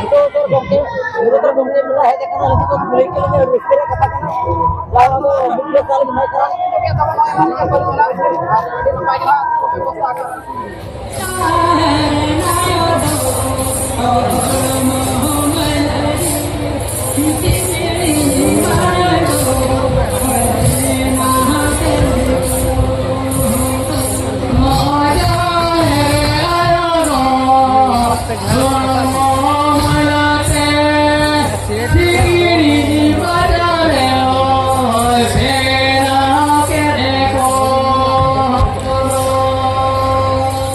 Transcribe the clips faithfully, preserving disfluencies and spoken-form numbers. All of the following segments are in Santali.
ᱱᱤᱛᱚᱜ ᱫᱚ ᱜᱚᱢᱠᱮ, ᱱᱤᱛᱚᱜ ᱫᱚ ᱜᱚᱢᱠᱮ ᱢᱮᱞᱟ ᱦᱮᱡ ᱟᱠᱟᱱᱟ, ᱱᱤᱛᱚᱜ ᱫᱚ ᱠᱩᱞᱦᱤ ᱠᱚ ᱨᱮ ᱨᱟᱹᱥᱠᱟᱹ ᱨᱮᱭᱟᱜ ᱠᱟᱛᱷᱟ ᱠᱟᱱᱟ᱾ ᱞᱟᱦᱟ ᱫᱚ ᱢᱤᱫ ᱵᱮᱥ ᱟᱞᱮ ᱢᱮᱱᱟᱜ ᱠᱚᱣᱟ᱾ ᱟᱹᱰᱤ ᱱᱟᱯᱟᱭ ᱜᱮ ᱦᱟᱸᱜ ᱵᱮᱵᱚᱥᱛᱷᱟ ᱟᱠᱟᱱᱟ᱾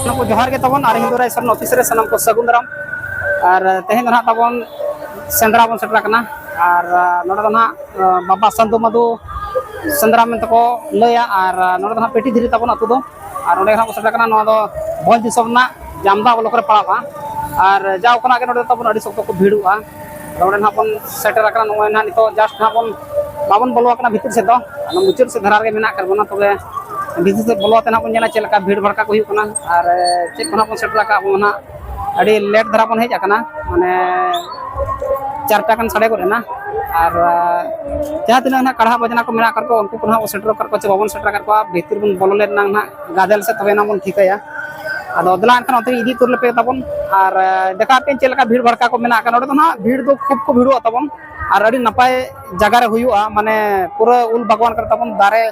ᱥᱟᱱᱟᱢ ᱠᱚ ᱡᱚᱦᱟᱨ ᱜᱮ ᱛᱟᱵᱚᱱ ᱟᱨ ᱦᱤᱱᱫᱩ ᱨᱟᱭ ᱥᱚᱨᱮᱱ ᱚᱯᱷᱤᱥ ᱨᱮ ᱥᱟᱱᱟᱢ ᱠᱚ ᱥᱟᱹᱜᱩᱱ ᱫᱟᱨᱟᱢ᱾ ᱟᱨ ᱛᱮᱦᱮᱧ ᱫᱚ ᱱᱟᱦᱟᱜ ᱛᱟᱵᱚᱱ ᱥᱮᱸᱫᱽᱨᱟ ᱵᱚᱱ ᱥᱮᱴᱮᱨ ᱟᱠᱟᱱᱟ᱾ ᱟᱨ ᱱᱚᱰᱮ ᱫᱚ ᱱᱟᱦᱟᱜ ᱵᱟᱵᱟ ᱥᱟᱱᱫᱩ ᱢᱟᱫᱩ ᱥᱮᱸᱫᱽᱨᱟ ᱢᱮᱱᱛᱮ ᱠᱚ ᱞᱟᱹᱭᱟ᱾ ᱟᱨ ᱱᱚᱰᱮ ᱫᱚ ᱱᱟᱦᱟᱜ ᱯᱮᱴᱤ ᱫᱷᱤᱨᱤ ᱛᱟᱵᱚᱱ ᱟᱹᱛᱩ ᱫᱚ᱾ ᱟᱨ ᱚᱸᱰᱮ ᱱᱟᱦᱟᱜ ᱵᱚᱱ ᱥᱮᱴᱮᱨ ᱟᱠᱟᱱᱟ᱾ ᱱᱚᱣᱟ ᱫᱚ ᱵᱷᱚᱸᱡᱽ ᱫᱤᱥᱚᱢ ᱨᱮᱱᱟᱜ ᱡᱟᱢᱫᱟ ᱵᱞᱚᱠ ᱨᱮ ᱯᱟᱲᱟᱜᱼᱟ᱾ ᱟᱨ ᱡᱟᱣ ᱠᱷᱚᱱᱟᱜ ᱜᱮ ᱱᱚᱰᱮ ᱫᱚ ᱛᱟᱵᱚᱱ ᱟᱹᱰᱤ ᱥᱚᱠᱛᱚ ᱠᱚ ᱵᱷᱤᱲᱚᱜᱼᱟ᱾ ᱟᱫᱚ ᱚᱸᱰᱮ ᱱᱟᱦᱟᱜ ᱵᱚᱱ ᱥᱮᱴᱮᱨ ᱟᱠᱟᱱᱟ᱾ ᱱᱚᱜᱼᱚᱭ ᱱᱟᱦᱟᱜ ᱱᱤᱛᱚᱜ just ᱱᱟᱦᱟᱜ ᱵᱚᱱ, ᱵᱟᱵᱚᱱ ᱵᱚᱞᱚ ᱟᱠᱟᱱᱟ ᱵᱷᱤᱛᱤᱨ ᱥᱮᱫ ᱫᱚ, ᱟᱫᱚ ᱢᱩᱪᱟᱹᱫ ᱥᱮᱫ ᱫᱷᱟᱨᱟ ᱨᱮᱜᱮ ᱢᱮᱱᱟᱜ ᱟᱠᱟᱫ ᱵᱚᱱᱟ᱾ ᱛᱚᱵᱮ ᱵᱷᱤᱛᱤᱨ ᱥᱮᱫ ᱵᱚᱞᱚ ᱠᱟᱛᱮ ᱱᱟᱦᱟᱜ ᱵᱚᱱ ᱧᱮᱞᱟ ᱪᱮᱫ ᱞᱮᱠᱟ ᱵᱷᱤᱲ ᱵᱷᱟᱲᱠᱟ ᱠᱚ ᱦᱩᱭᱩᱜ ᱠᱟᱱᱟ ᱟᱨ ᱪᱮᱫ ᱠᱚ ᱱᱟᱦᱟᱜ ᱵᱚᱱ ᱥᱮᱴᱮᱨ ᱟᱠᱟᱫ ᱵᱚᱱᱟ ᱱᱟᱦᱟᱜ᱾ ᱟᱹᱰᱤ ᱞᱮᱴ ᱫᱷᱟᱨᱟ ᱵᱚᱱ ᱦᱮᱡ ᱟᱠᱟᱱᱟ, ᱢᱟᱱᱮ ᱪᱟᱨᱴᱟ ᱜᱟᱱ ᱥᱟᱰᱮ ᱜᱚᱫ ᱮᱱᱟ᱾ ᱟᱨ ᱡᱟᱦᱟᱸ ᱛᱤᱱᱟᱹᱜ ᱱᱟᱦᱟᱜ ᱠᱟᱲᱦᱟ ᱵᱟᱡᱽᱱᱟ ᱠᱚ ᱢᱮᱱᱟᱜ ᱟᱠᱟᱫ ᱠᱚᱣᱟ, ᱩᱱᱠᱩ ᱠᱚ ᱱᱟᱦᱟᱜ ᱵᱚᱱ ᱥᱮᱴᱮᱨ ᱟᱠᱟᱫ ᱠᱚᱣᱟ ᱪᱮ ᱵᱟᱵᱚᱱ ᱥᱮᱴᱮᱨ ᱟᱠᱟᱫ ᱠᱚᱣᱟ, ᱵᱷᱤᱛᱤᱨ ᱵᱚᱱ ᱵᱚᱞᱚ ᱞᱮᱱ ᱱᱟᱝ ᱱᱟᱦᱟᱜ ᱜᱟᱫᱮᱞ ᱥᱮᱫ, ᱛᱚᱵᱮ ᱮᱱᱟᱝ ᱵᱚᱱ ᱴᱷᱤᱠᱟᱹᱭᱟ᱾ ᱟᱫᱚ ᱫᱮᱞᱟ ᱮᱱᱠᱷᱟᱱ ᱚᱱᱛᱮ ᱤᱫᱤ ᱩᱛᱟᱹᱨ ᱞᱮᱯᱮ ᱛᱟᱵᱚᱱ ᱟᱨ ᱫᱮᱠᱷᱟᱣ ᱯᱮ ᱪᱮᱫ ᱞᱮᱠᱟ ᱵᱷᱤᱲ ᱵᱷᱟᱲᱠᱟ ᱠᱚ ᱢᱮᱱᱟᱜ ᱟᱠᱟᱫ ᱱᱚᱰᱮ ᱫᱚ ᱱᱟᱦᱟᱜ᱾ ᱵᱷᱤᱲ ᱫᱚ ᱠᱷᱩᱵ ᱠᱚ ᱵᱷᱤᱲᱚᱜᱼᱟ ᱛᱟᱵᱚᱱ ᱟᱨ ᱟᱹᱰᱤ ᱱᱟᱯᱟᱭ ᱡᱟᱭᱜᱟ ᱨᱮ ᱦᱩᱭᱩᱜᱼᱟ, ᱢᱟᱱᱮ ᱯᱩᱨᱟᱹ ᱩᱞ ᱵᱟᱜᱽᱣᱟᱱ ᱠᱟᱱᱟ ᱛᱟᱵᱚᱱ, ᱫᱟᱨᱮ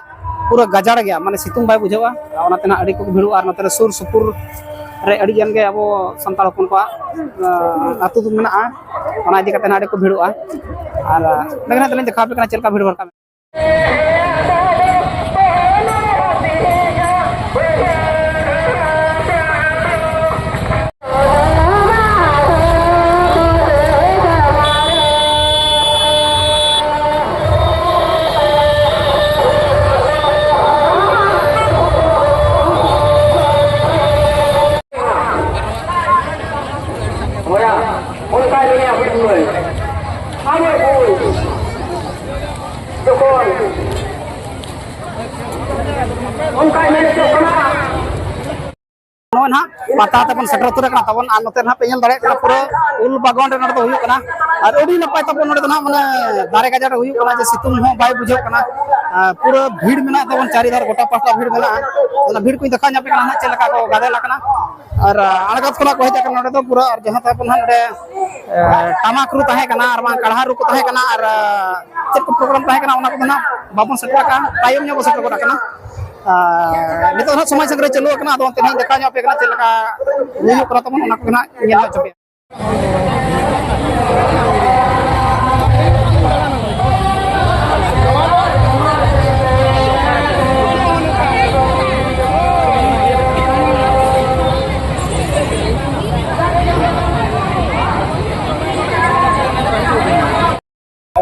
ᱯᱩᱨᱟᱹ ᱜᱟᱡᱟᱲ ᱜᱮᱭᱟ, ᱢᱟᱱᱮ ᱥᱤᱛᱩᱝ ᱵᱟᱭ ᱵᱩᱡᱷᱟᱹᱣᱟ᱾ ᱟᱨ ᱚᱱᱟᱛᱮ ᱱᱟᱦᱟᱜ ᱟᱹᱰᱤ ᱠᱚ ᱵᱷᱤᱲᱚᱜᱼᱟ᱾ ᱟᱨ ᱱᱚᱛᱮ ᱨᱮ ᱥᱩᱨ ᱥᱩᱯᱩᱨ ᱨᱮ ᱟᱹᱰᱤ ᱜᱟᱱ ᱜᱮ ᱟᱵᱚ ᱥᱟᱱᱛᱟᱲ ᱦᱚᱯᱚᱱ ᱠᱚᱣᱟᱜ, ᱟᱸ, ᱟᱹᱛᱩ ᱫᱚ ᱢᱮᱱᱟᱜᱼᱟ, ᱚᱱᱟ ᱤᱫᱤ ᱠᱟᱛᱮ ᱱᱟᱦᱟᱜ ᱟᱹᱰᱤ ᱠᱚ ᱵᱷᱤᱲᱚᱜᱼᱟ᱾ ᱟᱨ ᱚᱸᱰᱮ ᱜᱮ ᱱᱟᱦᱟᱜ ᱛᱟᱦᱞᱮᱧ ᱫᱮᱠᱷᱟᱣ ᱟᱯᱮ ᱠᱟᱱᱟ ᱪᱮᱫ ᱞᱮᱠᱟ ᱵᱷᱤᱲ ᱵᱷᱟᱲ ᱠᱟᱱᱟ᱾ ᱱᱟᱦᱟᱜ ᱯᱟᱛᱟ ᱛᱮᱵᱚᱱ ᱥᱮᱴᱮᱨ ᱩᱛᱟᱹᱨ ᱟᱠᱟᱱᱟ ᱛᱟᱵᱚᱱ᱾ ᱟᱨ ᱱᱚᱛᱮ ᱱᱟᱦᱟᱜ ᱯᱮ ᱧᱮᱞ ᱫᱟᱲᱮᱭᱟᱜ ᱠᱟᱱᱟ, ᱯᱩᱨᱟᱹ ᱩᱞ ᱵᱟᱜᱟᱱ ᱨᱮ ᱱᱚᱰᱮ ᱫᱚ ᱦᱩᱭᱩᱜ ᱠᱟᱱᱟ᱾ ᱟᱨ ᱟᱹᱰᱤ ᱱᱟᱯᱟᱭ ᱛᱟᱵᱚᱱ ᱱᱚᱰᱮ ᱫᱚ ᱱᱟᱦᱟᱜ, ᱢᱟᱱᱮ, ᱫᱟᱨᱮ ᱜᱟᱡᱟᱲ ᱨᱮ ᱦᱩᱭᱩᱜ ᱠᱟᱱᱟ, ᱡᱮ ᱥᱤᱛᱩᱝ ᱦᱚᱸ ᱵᱟᱭ ᱵᱩᱡᱷᱟᱹᱜ ᱠᱟᱱᱟ᱾ ᱟᱨ ᱯᱩᱨᱟᱹ ᱵᱷᱤᱲ ᱢᱮᱱᱟᱜ ᱛᱟᱵᱚᱱ, ᱪᱟᱨᱤ ᱫᱷᱟᱨᱮ ᱜᱚᱴᱟ ᱯᱟᱦᱴᱟ ᱵᱷᱤᱲ ᱢᱮᱱᱟᱜᱼᱟ᱾ ᱚᱱᱟ ᱵᱷᱤᱲ ᱠᱚᱧ ᱫᱮᱠᱷᱟᱣ ᱧᱟᱯᱮ ᱠᱟᱱᱟ ᱱᱟᱦᱟᱜ, ᱪᱮᱫ ᱞᱮᱠᱟ ᱠᱚ ᱜᱟᱫᱮᱞ ᱟᱠᱟᱱᱟ᱾ ᱟᱨ, ᱟ, ᱟᱬᱜᱟᱛ ᱠᱷᱚᱱᱟᱜ ᱠᱚ ᱦᱮᱡ ᱟᱠᱟᱱᱟ ᱱᱚᱰᱮ ᱫᱚ ᱯᱩᱨᱟᱹ᱾ ᱟᱨ ᱡᱟᱦᱟᱸ ᱛᱟᱵᱚᱱ ᱱᱟᱦᱟᱜ ᱱᱚᱰᱮ, ᱮ, ᱴᱟᱢᱟᱠ ᱨᱩ ᱛᱟᱦᱮᱸ ᱠᱟᱱᱟ, ᱟᱨ ᱵᱟᱝ ᱠᱟᱲᱦᱟ ᱨᱩ ᱠᱚ ᱛᱟᱦᱮᱸ ᱠᱟᱱᱟ, ᱟᱨ, ᱟ, ᱪᱮᱫ ᱠᱚ ᱯᱨᱳᱜᱨᱟᱢ ᱛᱟᱦᱮᱸ ᱠᱟᱱᱟ, ᱚᱱᱟ ᱠᱚᱫᱚ ᱱᱟᱦᱟᱜ ᱵᱟᱵᱚᱱ ᱥᱮᱴᱮᱨ ᱟᱠᱟᱫᱼᱟ, ᱛᱟᱭᱚᱢ ᱧᱚᱜ ᱵᱚᱱ ᱥᱮᱴᱮᱨ ᱜᱚᱫ ᱟᱠᱟᱱᱟ᱾ ᱟᱨ ᱱᱤᱛᱚᱜ ᱫᱚ ᱱᱟᱦᱟᱜ ᱥᱚᱢᱟᱡᱽ ᱥᱮᱸᱫᱽᱨᱟ ᱪᱟᱹᱞᱩ ᱟᱠᱟᱱᱟ, ᱟᱫᱚ ᱚᱱᱛᱮ ᱱᱟᱦᱟᱜ ᱤᱧ ᱫᱮᱠᱷᱟᱣ ᱧᱚᱜ ᱟᱯᱮ ᱠᱟᱱᱟ ᱪᱮᱫ ᱞᱮᱠᱟ ᱦᱩᱭᱩᱜ ᱠᱟᱱᱟ ᱛᱟᱵᱚᱱ, ᱚᱱᱟ ᱠᱚᱜᱮ ᱱᱟᱦᱟᱜ ᱧᱮᱞ ᱧᱚᱜ ᱦᱚᱪᱚ ᱯᱮᱭᱟ᱾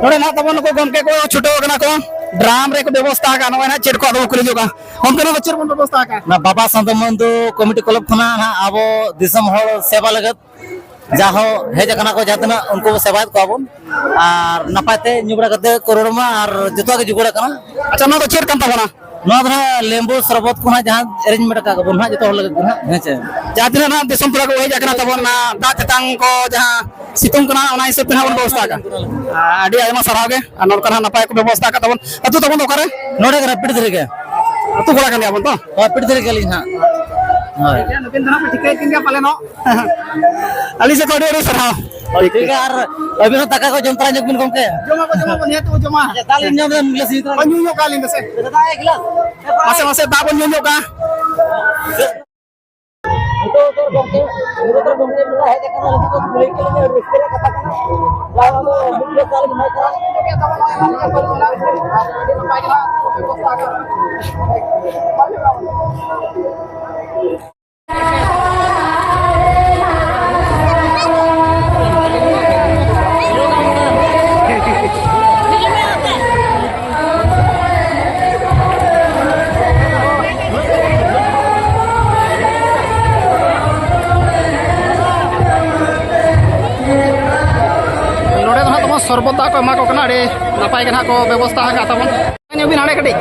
ᱱᱚᱰᱮ ᱱᱟᱦᱟᱜ ᱛᱟᱵᱚᱱ ᱱᱩᱠᱩ ᱜᱚᱢᱠᱮ ᱠᱚ ᱪᱷᱩᱴᱟᱹᱣ ᱟᱠᱟᱱᱟ ᱠᱚ, ᱰᱨᱟᱢ ᱨᱮᱠᱚ ᱵᱮᱵᱚᱥᱛᱷᱟ ᱟᱠᱟᱫᱼᱟ᱾ ᱱᱚᱜᱼᱚᱭ ᱱᱟᱦᱟᱜ ᱪᱮᱫ ᱠᱚ ᱟᱫᱚ ᱠᱩᱞᱤ ᱦᱩᱭᱩᱜᱼᱟ, ᱜᱚᱢᱠᱮ ᱱᱚᱣᱟ ᱫᱚ ᱪᱮᱫ ᱵᱚᱱ ᱵᱮᱵᱚᱥᱛᱷᱟ ᱟᱠᱟᱫᱼᱟ? ᱚᱱᱟ ᱵᱟᱵᱟ ᱥᱟᱱᱛᱚ ᱢᱚᱱᱫᱩ ᱠᱚᱢᱤᱴᱤ ᱠᱞᱟᱵᱽ ᱠᱷᱚᱱᱟᱜ ᱱᱟᱦᱟᱜ ᱟᱵᱚ ᱫᱤᱥᱚᱢ ᱦᱚᱲ ᱥᱮᱵᱟ ᱞᱟᱹᱜᱤᱫ ᱡᱟᱦᱟᱸ ᱦᱚᱸ ᱦᱮᱡ ᱟᱠᱟᱱᱟ ᱠᱚ, ᱡᱟᱦᱟᱸ ᱛᱤᱱᱟᱹᱜ, ᱩᱱᱠᱩ ᱵᱚ ᱥᱮᱵᱟᱭᱮᱫ ᱠᱚᱣᱟ ᱵᱚᱱ, ᱟᱨ ᱱᱟᱯᱟᱭ ᱛᱮ ᱧᱩ ᱵᱟᱲᱟ ᱠᱟᱛᱮ ᱠᱚ ᱨᱩᱣᱟᱹᱲ ᱢᱟ, ᱟᱨ ᱡᱚᱛᱚᱣᱟᱜ ᱜᱮ ᱡᱩᱜᱟᱹᱲ ᱟᱠᱟᱱᱟ᱾ ᱟᱪᱪᱷᱟ, ᱱᱚᱣᱟ ᱫᱚ ᱪᱮᱫ ᱠᱟᱱ ᱛᱟᱵᱚᱱᱟ? ᱱᱚᱣᱟ ᱫᱚ ᱱᱟᱦᱟᱜ ᱞᱮᱵᱩ ᱥᱚᱨᱵᱚᱛ ᱠᱚ ᱱᱟᱦᱟᱜ ᱡᱟᱦᱟᱸ arrangement ᱟᱠᱟᱫ ᱠᱚᱵᱚᱱ ᱱᱟᱦᱟᱜ ᱡᱚᱛᱚ ᱦᱚᱲ ᱞᱟᱹᱜᱤᱫ ᱜᱮ ᱱᱟᱦᱟᱜ, ᱦᱮᱸ ᱪᱮ? ᱡᱟᱦᱟᱸ ᱛᱤᱱᱟᱹᱜ ᱱᱟᱦᱟᱜ ᱫᱤᱥᱚᱢ ᱯᱮᱲᱟ ᱠᱚ ᱦᱮᱡ ᱟᱠᱟᱱᱟ ᱛᱟᱵᱚᱱ, ᱚᱱᱟ ᱫᱟᱜ ᱛᱮᱛᱟᱝ ᱠᱚ ᱡᱟᱦᱟᱸ ᱥᱤᱛᱩᱝ ᱠᱟᱱᱟ, ᱚᱱᱟ ᱦᱤᱥᱟᱹᱵ ᱛᱮ ᱱᱟᱦᱟᱜ ᱵᱚᱱ ᱵᱮᱵᱚᱥᱛᱷᱟ ᱟᱠᱟᱫᱼᱟ᱾ ᱟᱹᱰᱤ ᱟᱭᱢᱟ ᱥᱟᱨᱦᱟᱣ ᱜᱮ, ᱟᱨ ᱱᱚᱝᱠᱟ ᱱᱟᱦᱟᱜ ᱱᱟᱯᱟᱭ ᱠᱚ ᱵᱮᱵᱚᱥᱛᱷᱟ ᱟᱠᱟᱫ ᱛᱟᱵᱚᱱ᱾ ᱟᱹᱛᱩ ᱛᱟᱵᱚᱱ ᱫᱚ ᱚᱠᱟᱨᱮ? ᱱᱚᱰᱮ ᱠᱟᱱᱟ, ᱯᱤᱲ ᱫᱷᱤᱨᱤ ᱜᱮ᱾ ᱟᱹᱛᱩ ᱠᱚᱲᱟ ᱠᱟᱱ ᱜᱮᱭᱟᱵᱚᱱ ᱛᱚ? ᱦᱳᱭ, ᱯᱤᱲ ᱫᱷᱤᱨᱤ ᱜᱮ ᱟᱹᱞᱤᱧ ᱱᱟᱦᱟᱜ᱾ ᱦᱳᱭ᱾ ᱱᱩᱠᱤᱱ ᱫᱚ ᱱᱟᱦᱟᱜ ᱯᱮ ᱴᱷᱤᱠᱟᱹᱭᱮᱫ ᱠᱤᱱ ᱜᱮᱭᱟ ᱯᱟᱞᱮᱱᱚᱜ᱾ ᱟᱹᱞᱤᱧ ᱥᱮᱫ ᱠᱷᱚᱱ ᱟᱹᱰᱤ ᱟᱹᱰᱤ ᱥᱟᱨᱦᱟᱣ᱾ ᱦᱳᱭ, ᱴᱷᱤᱠ ᱜᱮᱭᱟ, ᱟᱨ ᱟᱹᱵᱤᱱ ᱦᱚᱸ ᱫᱟᱠᱟ ᱠᱚ ᱡᱚᱢ ᱛᱚᱨᱟ ᱧᱚᱜ ᱵᱤᱱ ᱜᱚᱢᱠᱮ᱾ ᱡᱚᱢᱟ ᱵᱚ, ᱡᱚᱢᱟ ᱵᱚ, ᱱᱤᱦᱟᱹᱛ ᱵᱚ ᱡᱚᱢᱟ᱾ ᱟᱪᱪᱷᱟ, ᱫᱟᱜ ᱞᱤᱧ ᱧᱩ ᱫᱟ, ᱢᱤᱫ ᱜᱞᱟᱥ ᱧᱩ ᱛᱚᱨᱟ᱾ ᱦᱳᱭ, ᱧᱩ ᱧᱚᱜ ᱠᱟᱜᱼᱟ ᱞᱤᱧ ᱫᱮᱥᱮ᱾ ᱫᱟᱫᱟ, ᱮᱠ ᱜᱞᱟᱥ᱾ ᱢᱟᱥᱮ, ᱢᱟᱥᱮ, ᱫᱟᱜ ᱵᱚᱱ ᱧᱩ ᱧᱚᱜ ᱠᱟᱜᱼᱟ᱾ ᱱᱤᱛᱚᱜ ᱫᱚ ᱜᱚᱢᱠᱮ, ᱱᱤᱛᱚᱜ ᱫᱚ ᱜᱚᱢᱠᱮ ᱢᱮᱞᱟ ᱦᱮᱡ ᱟᱠᱟᱱᱟ, ᱟᱹᱞᱤᱧ ᱫᱚ ᱞᱟᱹᱭ ᱠᱮᱫ ᱞᱮᱠᱟ ᱨᱟᱹᱥᱠᱟᱹ ᱨᱮᱭᱟᱜ ᱠᱟᱛᱷᱟ ᱠᱟᱱᱟ᱾ ᱡᱟᱦᱟᱸ ᱫᱚ ᱢᱤᱫ ᱜᱞᱟᱥ ᱫᱟᱜ ᱞᱤᱧ ᱮᱢᱟᱭ ᱠᱟᱱᱟ᱾ ᱟᱹᱰᱤ ᱱᱟᱯᱟᱭ ᱜᱮ ᱱᱟᱦᱟᱜ ᱵᱮᱵᱚᱥᱛᱷᱟ ᱟᱠᱟᱱᱟ᱾ ᱱᱚᱰᱮ ᱫᱚ ᱦᱟᱸᱜ ᱛᱟᱵᱚᱱ ᱥᱚᱨᱵᱚᱛ ᱫᱟᱜ ᱠᱚ ᱮᱢᱟ ᱠᱚ ᱠᱟᱱᱟ, ᱟᱹᱰᱤ ᱱᱟᱯᱟᱭ ᱜᱮ ᱱᱟᱦᱟᱜ ᱠᱚ ᱵᱮᱵᱚᱥᱛᱷᱟ ᱟᱠᱟᱫ ᱛᱟᱵᱚᱱ᱾ ᱧᱮᱞ ᱵᱤᱱ ᱦᱟᱸᱰᱮ ᱠᱟᱹᱴᱤᱡ᱾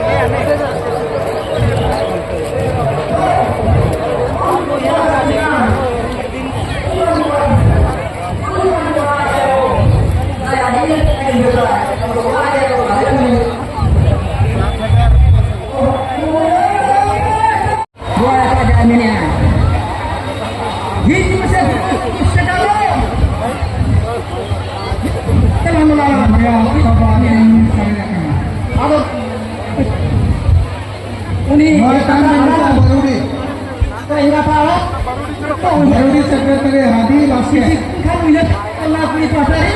ᱡᱟᱹᱨᱩᱲᱤ ᱥᱮᱴᱮᱨ ᱛᱮᱜᱮ ᱦᱟᱹᱫᱤ ᱵᱟᱥᱠᱮ᱾ ᱠᱷᱟᱱ ᱩᱭᱦᱟᱹᱨ ᱠᱟᱱᱟ ᱠᱩᱲᱤ ᱯᱟᱦᱴᱟ ᱨᱮ᱾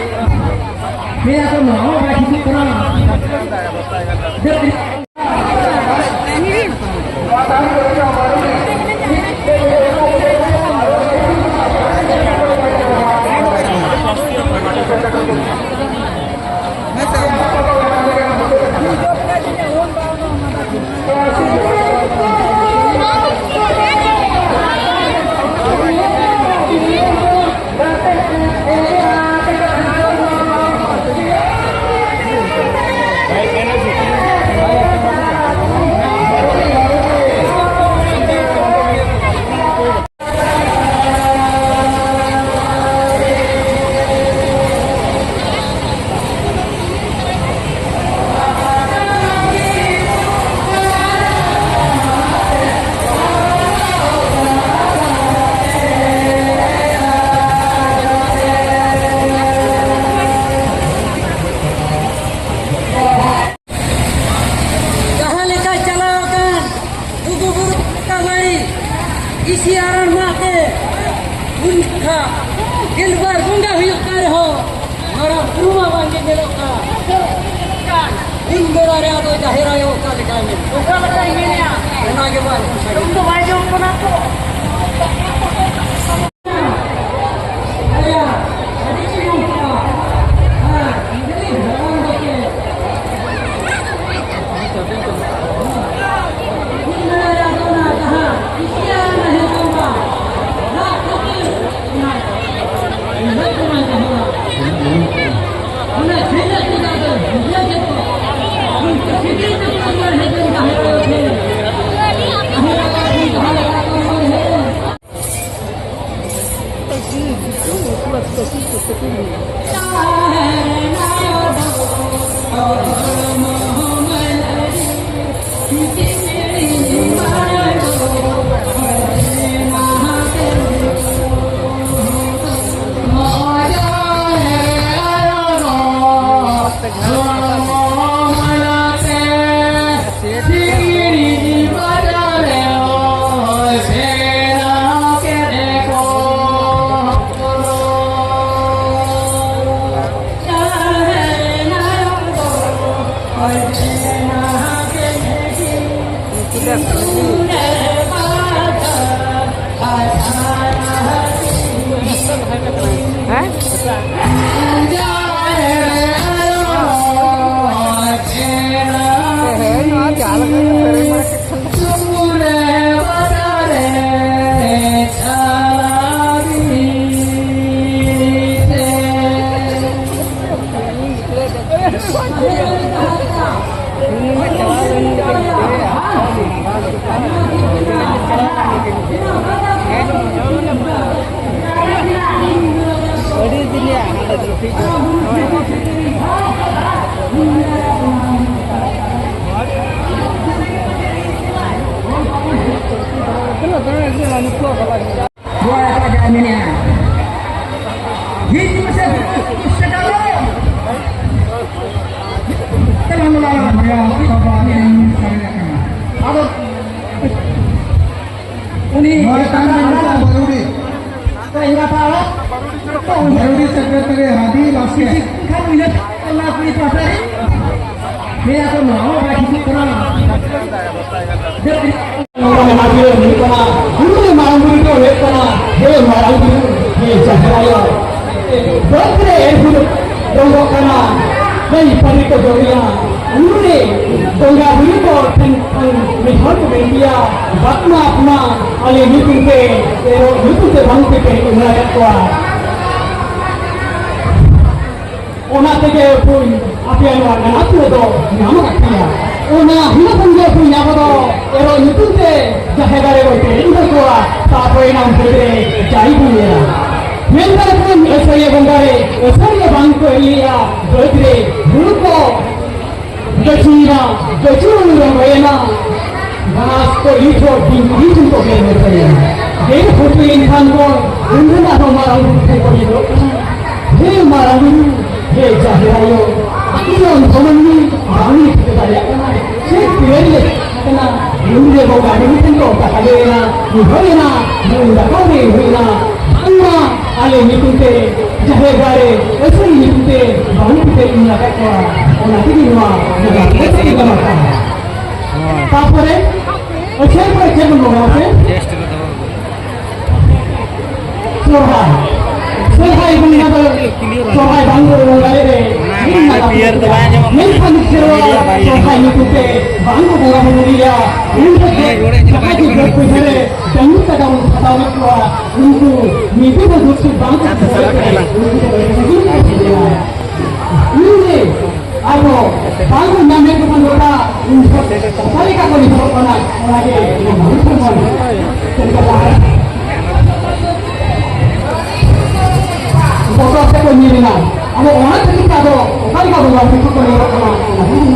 ᱦᱮᱸ, ᱟᱫᱚ ᱱᱚᱣᱟ ᱦᱚᱸ ᱵᱟᱭ ᱴᱷᱤᱠᱚᱜ ᱠᱟᱱᱟ᱾ ᱡᱟᱦᱟᱸ ᱞᱮᱠᱟ ᱪᱟᱞᱟᱣ ᱟᱠᱟᱱ ᱞᱩᱜᱩ ᱵᱩᱨᱩ ᱛᱟᱞᱟᱨᱤ ᱤᱥᱤ ᱟᱨᱟᱬ ᱢᱟᱜ ᱛᱮ ᱩᱱ ᱡᱚᱠᱷᱟ ᱜᱮᱞᱵᱟᱨ ᱵᱚᱸᱜᱟ ᱦᱩᱭᱩᱜ ᱠᱟᱱ ᱨᱮᱦᱚᱸ, ᱢᱟᱨᱟᱝ ᱵᱩᱨᱩ ᱢᱟ ᱵᱟᱝ ᱜᱮ ᱧᱮᱞᱚᱜ ᱠᱟᱱ᱾ ᱩᱱ ᱵᱮᱲᱟ ᱨᱮ ᱟᱫᱚ ᱡᱟᱦᱮᱨ ᱟᱭᱳ ᱚᱠᱟ ᱞᱮᱠᱟᱭ ᱢᱮᱱ? ᱚᱠᱟ ᱞᱮᱠᱟᱭ ᱢᱮᱱᱮᱜᱼᱟ? ᱚᱱᱟ ᱜᱮ ᱵᱟᱝ ᱩᱱᱤ ᱫᱚ ᱵᱟᱭ ᱡᱚᱢ ᱠᱟᱱᱟ ᱛᱚ᱾ ᱦᱮᱸ? ᱦᱮᱸ, ᱱᱚᱣᱟ ᱡᱟᱦᱟᱸ ᱞᱮᱠᱟ ᱜᱮ ᱥᱮᱨᱮᱧ ᱵᱟᱲᱟ ᱠᱮᱫ ᱠᱷᱟᱱ ᱫᱚ᱾ ᱟᱹᱰᱤ ᱫᱤᱱ ᱨᱮᱭᱟᱜ ᱦᱟᱸᱰᱮ ᱴᱨᱚᱯᱷᱤ ᱠᱚ᱾ ᱱᱚᱣᱟ ᱮᱴᱟᱜ ᱡᱟᱭ ᱢᱮᱱᱮᱜᱼᱟ᱾ ᱦᱤᱡᱩᱜ ᱢᱮᱥᱮ, ᱥᱮᱴᱮᱨᱚᱜ᱾ ᱟᱫᱚ ᱩᱱᱤ ᱢᱚᱬᱮ ᱴᱟᱝ ᱢᱮᱱᱟᱜᱼᱟ, ᱵᱟᱹᱨᱩᱰᱤ᱾ ᱮᱸᱜᱟᱛᱟᱜ ᱚᱲᱟᱜ᱾ ᱵᱟᱹᱨᱩᱰᱤ ᱥᱮᱠᱨᱮᱴᱟᱨᱤ ᱨᱟᱵᱤ ᱵᱟᱥᱠᱮ᱾ ᱠᱤᱪᱷᱩ ᱠᱷᱟᱱ ᱩᱭᱦᱟᱹᱨ ᱚᱱᱟ ᱠᱩᱲᱤ ᱯᱟᱦᱴᱟ ᱨᱮ᱾ ᱞᱟᱹᱭᱟ ᱠᱚ ᱱᱚᱣᱟ ᱦᱚᱸ ᱵᱟᱭ ᱴᱷᱤᱠᱚᱜ ᱠᱟᱱᱟ᱾ ᱱᱚᱰᱮ ᱢᱮᱱᱟᱜ ᱵᱤᱱ ᱦᱩᱭᱩᱜ ᱠᱟᱱᱟ, ᱩᱱᱤ ᱢᱟᱨᱟᱝ ᱵᱩᱨᱩ ᱫᱚ ᱦᱩᱭᱩᱜ ᱠᱟᱱᱟ, ᱦᱮ ᱢᱟᱨᱟᱝ ᱵᱩᱨᱩ, ᱦᱮ ᱡᱟᱦᱮᱨ ᱟᱭᱳ᱾ ᱵᱟᱹᱫᱽ ᱨᱮ ᱮᱨ ᱦᱩᱲᱩ ᱨᱚᱝᱜᱚᱜ ᱠᱟᱱᱟ, ᱜᱟᱹᱭ ᱯᱟᱹᱨᱤ ᱠᱚ ᱡᱚᱢᱮᱜᱼᱟ, ᱩᱱᱨᱮ ᱵᱚᱸᱜᱟ ᱵᱩᱨᱩ ᱠᱚ ᱴᱷᱮᱱ ᱠᱷᱚᱱ ᱢᱤᱫ ᱦᱚᱲ ᱠᱚ ᱢᱮᱱ ᱜᱮᱭᱟ, ᱵᱟᱯᱢᱟ ᱟᱯᱢᱟ ᱟᱞᱮ ᱧᱩᱛᱩᱢ ᱛᱮ, ᱮᱨᱚᱜ ᱧᱩᱛᱩᱢ ᱛᱮ ᱵᱟᱝ ᱯᱮ ᱯᱮᱨᱮᱡ ᱩᱢᱮᱲ ᱟᱠᱟᱫ ᱠᱚᱣᱟ᱾ ᱚᱱᱟ ᱛᱮᱜᱮ ᱵᱚᱱ ᱟᱯᱮᱭᱟᱜ ᱱᱚᱣᱟ ᱜᱟᱱᱟᱛ ᱨᱮᱫᱚ ᱧᱟᱢ ᱟᱠᱟᱫ ᱯᱮᱭᱟ᱾ ᱚᱱᱟ ᱦᱤᱞᱳᱜ ᱠᱷᱚᱱ ᱜᱮ ᱵᱚᱱ ᱟᱵᱚ ᱫᱚ ᱮᱨᱚᱜ ᱧᱩᱛᱩᱢ ᱛᱮ ᱡᱟᱦᱮᱨ ᱜᱟᱲ ᱨᱮ ᱵᱚᱱ ᱯᱮᱨᱮᱡ ᱦᱚᱴᱚ ᱠᱚᱣᱟ᱾ ᱛᱟᱨᱯᱚᱨᱮ ᱱᱟᱢ ᱵᱟᱹᱫᱽ ᱨᱮ ᱡᱟᱭ ᱵᱚᱱ ᱧᱮᱞᱟ᱾ ᱢᱮᱱᱠᱷᱟᱱ ᱵᱚᱱ ᱟᱹᱥᱟᱹᱲᱤᱭᱟᱹ ᱵᱚᱸᱜᱟ ᱨᱮ ᱟᱹᱥᱟᱹᱲᱤᱭᱟᱹ ᱵᱟᱝ ᱠᱚ ᱮᱨ ᱞᱮᱜᱼᱟ ᱵᱟᱹᱫᱽ ᱨᱮ ᱦᱩᱲᱩ ᱠᱚ᱾ ᱜᱟᱹᱪᱷᱤᱭᱮᱱᱟ, ᱜᱟᱹᱪᱷᱤ ᱦᱩᱲᱩ ᱨᱚᱦᱚᱭᱮᱱᱟ, ᱜᱷᱟᱥ ᱠᱚ ᱤᱨ ᱠᱚ ᱵᱤᱧ ᱠᱚ ᱜᱮᱨ ᱦᱚᱪᱚᱭᱮᱱᱟ᱾ ᱜᱮᱨ ᱦᱚᱪᱚᱭᱮᱱ ᱠᱷᱟᱱ ᱠᱚ ᱩᱱ ᱨᱮᱱᱟᱜ ᱦᱚᱸ ᱢᱟᱨᱟᱝ ᱵᱩᱨᱩ ᱴᱷᱮᱱ ᱠᱚ ᱧᱮᱞᱚᱜ ᱠᱟᱱᱟ, ᱦᱮ ᱢᱟᱨᱟᱝ ᱵᱩᱨᱩ, ᱦᱮ ᱡᱟᱦᱮᱨ ᱟᱭᱳ, ᱟᱹᱠᱤᱱ ᱫᱚ ᱚᱱᱠᱟ ᱢᱟᱹᱱᱢᱤ ᱵᱟᱝ ᱞᱤᱧ ᱴᱷᱤᱠᱟᱹ ᱫᱟᱲᱮᱭᱟᱜ ᱠᱟᱱᱟ᱾ ᱪᱮᱫ ᱯᱤᱲᱟᱹ ᱨᱮ ᱠᱟᱱᱟ? ᱩᱱ ᱨᱮ ᱵᱚᱸᱜᱟ ᱵᱩᱨᱩ ᱴᱷᱮᱱ ᱠᱚ ᱠᱟᱛᱷᱟ ᱞᱟᱹᱭᱮᱱᱟ, ᱦᱩᱭᱮᱱᱟ, ᱢᱮᱱ ᱫᱟᱠᱟ ᱨᱮ ᱦᱩᱭᱮᱱᱟ, ᱵᱟᱝᱢᱟ ᱟᱞᱮ ᱧᱩᱛᱩᱢ ᱛᱮ ᱡᱟᱦᱮᱨ ᱜᱟᱲ ᱨᱮ ᱟᱹᱥᱟᱹᱲᱤ ᱧᱩᱛᱩᱢ ᱛᱮ ᱵᱟᱹᱦᱩ ᱯᱮ ᱮᱢ ᱟᱠᱟᱫ ᱠᱚᱣᱟ᱾ ᱚᱱᱟ ᱛᱮᱜᱮ ᱱᱚᱣᱟ ᱵᱚᱸᱜᱟ ᱛᱟᱯᱚᱨᱮ ᱮᱠᱷᱮᱱ ᱠᱚ ᱮᱠᱷᱮᱱ ᱵᱚᱱ ᱵᱚᱸᱜᱟ ᱥᱮ ᱥᱚᱨᱦᱟᱭ᱾ ᱥᱚᱨᱦᱟᱭ ᱵᱚᱸᱜᱟ ᱫᱚ ᱥᱚᱨᱦᱟᱭ ᱵᱟᱝ ᱵᱚᱱ ᱵᱚᱸᱜᱟ ᱫᱟᱲᱮ ᱨᱮ ᱢᱮᱱᱠᱷᱟᱱ ᱥᱮᱨᱣᱟ ᱥᱚᱨᱦᱟᱭ ᱧᱩᱛᱩᱢ ᱛᱮ ᱵᱟᱝ ᱠᱚ ᱵᱚᱸᱜᱟ ᱵᱩᱨᱩ ᱜᱮᱭᱟ᱾ ᱩᱱ ᱡᱚᱠᱷᱮᱡ ᱡᱟᱦᱟᱸᱭ ᱜᱮ ᱜᱚᱡ ᱯᱚᱭᱥᱟ ᱨᱮ ᱰᱟᱹᱝᱨᱤ ᱠᱟᱰᱟ ᱵᱚᱱ ᱠᱷᱟᱴᱟᱣ ᱞᱮᱫ ᱠᱚᱣᱟ, ᱩᱱᱠᱩ ᱱᱤᱛᱚᱜ ᱦᱚᱸ ᱫᱩᱠ ᱥᱩᱠ ᱵᱟᱝ ᱠᱚ ᱵᱩᱡᱷᱟᱹᱣ ᱠᱟᱱᱟ᱾ ᱩᱱᱠᱩ ᱫᱚ ᱩᱱᱤ ᱟᱵᱚ ᱵᱟᱝ ᱵᱚᱱ ᱧᱟᱢᱮᱫ ᱠᱚ ᱠᱷᱟᱱ ᱜᱚᱴᱟ ᱩᱱ ᱡᱚᱠᱷᱮᱡ ᱚᱠᱟ ᱞᱮᱠᱟ ᱠᱚ ᱱᱤᱛᱚᱜ ᱠᱟᱱᱟ, ᱚᱱᱟᱜᱮ ᱱᱚᱣᱟ ᱢᱩᱞᱩᱠ ᱦᱚᱲ ᱪᱮᱫ ᱞᱮᱠᱟ ᱵᱟᱝ ᱵᱚᱛᱚᱨ ᱛᱮᱠᱚ ᱧᱤᱨ ᱮᱱᱟ᱾ ᱟᱫᱚ ᱚᱱᱟ ᱠᱷᱟᱹᱛᱤᱨ ᱛᱮ ᱟᱫᱚ ᱚᱠᱟ ᱞᱮᱠᱟ ᱵᱚᱸᱜᱟ ᱵᱩᱨᱩ ᱠᱚ ᱧᱮᱞᱚᱜ ᱠᱟᱱᱟ, ᱚᱱᱟ ᱦᱚᱸ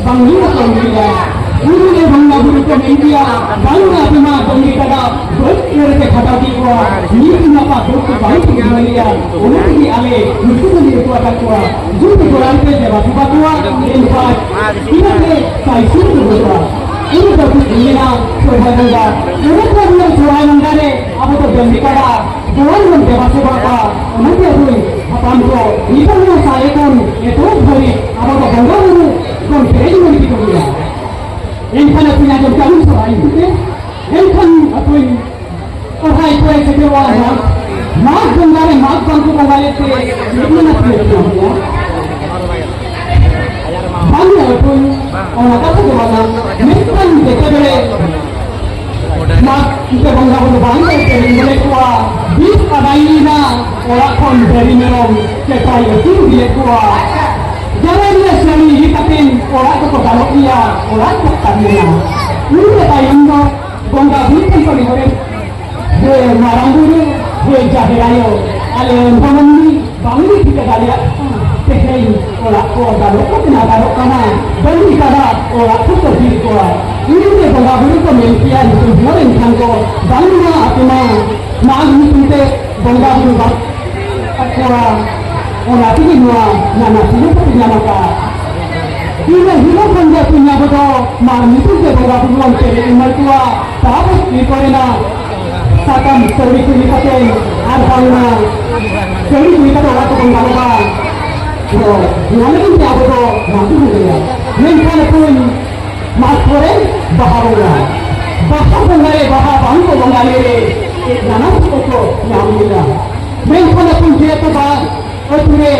ᱵᱟᱝ ᱦᱩᱭᱩᱜ ᱠᱟᱱ ᱜᱮᱭᱟ᱾ ᱩᱱᱤ ᱨᱮ ᱵᱚᱸᱜᱟ ᱵᱩᱨᱩ ᱠᱚ ᱢᱮᱱ ᱜᱮᱭᱟ, ᱵᱟᱝ ᱟᱯᱮ ᱢᱟ ᱰᱟᱹᱝᱨᱤ ᱠᱟᱰᱟ ᱵᱟᱹᱫᱽ ᱨᱮ ᱯᱮ ᱠᱷᱟᱴᱟᱣ ᱠᱮᱫ ᱠᱚᱣᱟ, ᱱᱤᱛ ᱢᱟ ᱯᱟ ᱫᱩᱠ ᱠᱚ ᱵᱟᱝ ᱠᱚ ᱵᱩᱡᱷᱟᱹᱣ ᱞᱮᱭᱟ᱾ ᱚᱱᱟ ᱛᱮᱜᱮ ᱟᱞᱮ ᱱᱩᱠᱩ ᱫᱚ ᱞᱮ ᱩᱛᱩ ᱟᱠᱟᱫ ᱠᱚᱣᱟ᱾ ᱡᱩᱫᱤ ᱜᱚᱲᱟᱱ ᱯᱮ ᱫᱮᱵᱟ ᱥᱮᱵᱟ ᱠᱚᱣᱟ, ᱮᱱᱠᱷᱟᱱ ᱤᱱᱟᱹ ᱛᱮ ᱥᱟᱭᱥᱩᱨ ᱠᱚ ᱵᱚᱫᱚᱞᱟ᱾ ᱩᱱᱤ ᱫᱚ ᱠᱚ ᱢᱮᱱᱟ, ᱥᱚᱨᱦᱟᱭ ᱵᱚᱸᱜᱟ, ᱚᱱᱟ ᱛᱮ ᱥᱚᱨᱦᱟᱭ ᱵᱚᱸᱜᱟ ᱨᱮ ᱟᱵᱚ ᱫᱚ ᱰᱟᱹᱝᱨᱤ ᱠᱟᱰᱟ ᱡᱮᱢᱚᱱ ᱵᱚᱱ ᱫᱮᱵᱟ ᱥᱮᱵᱟ ᱠᱚᱣᱟ, ᱚᱱᱟᱛᱮ ᱟᱵᱚᱨᱮᱱ ᱦᱟᱯᱲᱟᱢ ᱠᱚ ᱱᱤᱛᱚᱜ ᱦᱚᱸ ᱥᱟᱞᱮ ᱠᱷᱚᱱ ᱮᱛᱚᱦᱚᱵ ᱫᱷᱟᱹᱵᱤᱡ ᱟᱵᱚ ᱫᱚ ᱵᱚᱸᱜᱟ ᱵᱩᱨᱩ ᱵᱚᱱ ᱯᱮᱨᱮᱡ ᱢᱟᱹᱨᱤ ᱠᱮᱫ ᱜᱮᱭᱟ᱾ ᱮᱱᱠᱷᱟᱱ ᱟᱹᱛᱩᱧ ᱟᱸᱡᱚᱢ ᱪᱟᱞᱩ ᱥᱟᱵᱟ ᱤᱧ ᱛᱮ, ᱮᱱᱠᱷᱟᱱ ᱟᱹᱛᱩᱧ ᱥᱚᱨᱦᱟᱭ ᱠᱚᱭ ᱥᱮᱴᱮᱨᱚᱜᱼᱟ᱾ ᱢᱟᱜᱽ, ᱢᱟᱜᱽ ᱵᱚᱸᱜᱟ ᱨᱮ ᱢᱟᱜᱽ ᱵᱟᱝ ᱠᱚ ᱵᱚᱸᱜᱟ ᱞᱮᱫ ᱛᱮ ᱢᱤᱫ ᱢᱮᱱᱟ ᱛᱤᱱᱟᱹᱜ ᱠᱚ ᱧᱟᱢ ᱠᱚᱣᱟ? ᱵᱟᱝ ᱧᱮᱞ ᱠᱚ, ᱚᱱᱟ ᱠᱟᱛᱷᱟ ᱫᱚ ᱵᱟᱝᱟ᱾ ᱢᱮᱱᱠᱷᱟᱱ ᱡᱮᱛᱮ ᱵᱮᱲᱮ ᱢᱟᱜᱽ ᱛᱮ ᱵᱚᱸᱜᱟ ᱵᱩᱨᱩ ᱵᱟᱝ ᱠᱚ ᱥᱮᱨᱮᱧ ᱞᱮᱫ ᱠᱚᱣᱟ, ᱵᱤᱥ ᱟᱰᱟᱭ ᱮᱱᱟ, ᱚᱲᱟᱜ ᱠᱷᱚᱱ ᱰᱟᱹᱝᱨᱤ ᱢᱮᱨᱚᱢ ᱪᱮᱛᱟᱭ ᱟᱹᱛᱤᱧ ᱤᱫᱤᱭᱮᱫ ᱠᱚᱣᱟ᱾ ᱡᱟᱦᱟᱸᱭ ᱨᱮ ᱥᱟᱹᱲᱤ ᱤᱫᱤ ᱠᱟᱛᱮ ᱚᱲᱟᱜ ᱫᱚᱠᱚ ᱫᱟᱞᱚᱵ ᱜᱮᱭᱟ, ᱚᱲᱟᱜ ᱠᱚ ᱛᱟᱵ ᱞᱮᱱᱟ᱾ ᱩᱱ ᱨᱮ ᱛᱟᱭᱚᱢ ᱫᱚ ᱵᱚᱸᱜᱟ ᱵᱩᱨᱩ ᱴᱷᱮᱱ ᱠᱚ ᱱᱮᱦᱚᱨᱮᱱ, ᱦᱮ ᱢᱟᱨᱟᱝ ᱵᱩᱨᱩ, ᱦᱮ ᱡᱟᱦᱮᱨ ᱟᱭᱳ, ᱟᱞᱮ ᱦᱚᱲ ᱢᱟᱹᱱᱢᱤ ᱵᱟᱝᱞᱮ ᱴᱷᱤᱠᱟᱹ ᱫᱟᱲᱮᱭᱟᱜ ᱠᱟᱱᱟ᱾ ᱛᱮᱦᱮᱧ ᱚᱲᱟᱜ ᱠᱚ ᱫᱟᱞᱚᱵ ᱠᱚ ᱵᱮᱱᱟᱣ ᱫᱟᱲᱮᱭᱟᱜ ᱠᱟᱱᱟ, ᱰᱟᱹᱝᱨᱤ ᱠᱟᱰᱟ ᱚᱲᱟᱜ ᱠᱚ ᱛᱚᱦᱤᱞ ᱠᱚᱣᱟ᱾ ᱤᱧ ᱨᱮ ᱵᱚᱸᱜᱟ ᱵᱩᱨᱩ ᱠᱚ ᱢᱮᱱ ᱠᱮᱭᱟ, ᱧᱩᱛᱩᱢ ᱦᱚᱸ ᱮᱱᱠᱷᱟᱱ ᱠᱚ ᱵᱟᱝᱢᱟ ᱟᱯᱮ ᱢᱟ ᱢᱟᱜᱽ ᱧᱩᱛᱩᱢ ᱛᱮ ᱵᱚᱸᱜᱟ ᱵᱩᱨᱩ ᱵᱟᱝ ᱟᱠᱚᱣᱟ᱾ ᱚᱱᱟ ᱛᱮᱜᱮ ᱱᱚᱣᱟ ᱱᱟᱱᱟ ᱥᱤᱨᱯᱟᱹ ᱠᱚ ᱧᱟᱢ ᱟᱠᱟᱫᱼᱟ᱾ ᱤᱱᱟᱹ ᱦᱤᱞᱳᱜ ᱠᱷᱚᱱ ᱜᱮ ᱛᱮᱦᱮᱧ ᱟᱵᱚ ᱫᱚ ᱢᱟᱜᱽ ᱧᱩᱛᱩᱢ ᱛᱮ ᱵᱚᱸᱜᱟ ᱵᱩᱨᱩ ᱵᱚᱱ ᱯᱮᱨᱮᱡ ᱩᱢᱟᱹᱲ ᱠᱚᱣᱟ᱾ ᱛᱟᱯᱚᱨ ᱤᱨ ᱠᱚᱨᱮᱱᱟᱜ ᱥᱟᱠᱟᱢ ᱥᱟᱹᱲᱤ ᱠᱚ ᱤᱫᱤ ᱠᱟᱛᱮ ᱟᱨ ᱵᱟᱝᱢᱟ ᱥᱟᱹᱲᱤ ᱠᱚ ᱤᱫᱤ ᱠᱟᱛᱮ ᱚᱲᱟᱜ ᱠᱚᱵᱚᱱ ᱫᱟᱞᱚᱵᱟ᱾ ᱛᱚ ᱱᱚᱣᱟ ᱞᱟᱹᱜᱤᱫ ᱛᱮ ᱟᱵᱚ ᱫᱚ ᱵᱟᱝ ᱵᱚᱱ ᱞᱟᱹᱭᱟ᱾ ᱢᱮᱱᱠᱷᱟᱱ ᱟᱹᱠᱷᱨᱤᱧ ᱢᱟᱜᱽ ᱯᱚᱨᱮ ᱵᱟᱦᱟ ᱵᱚᱸᱜᱟ᱾ ᱵᱟᱦᱟ ᱵᱚᱸᱜᱟ ᱨᱮ ᱵᱟᱦᱟ ᱵᱟᱝ ᱠᱚ ᱵᱚᱸᱜᱟ ᱞᱮᱨᱮ ᱱᱟᱱᱟ ᱨᱚᱠᱚᱢ ᱠᱚ ᱧᱟᱢ ᱞᱮᱫᱟ᱾ ᱢᱮᱱᱠᱷᱟᱱ ᱟᱹᱠᱷᱨᱤᱧ ᱡᱮᱦᱮᱛᱩ ᱵᱟᱦᱟ ᱟᱹᱛᱩ ᱨᱮ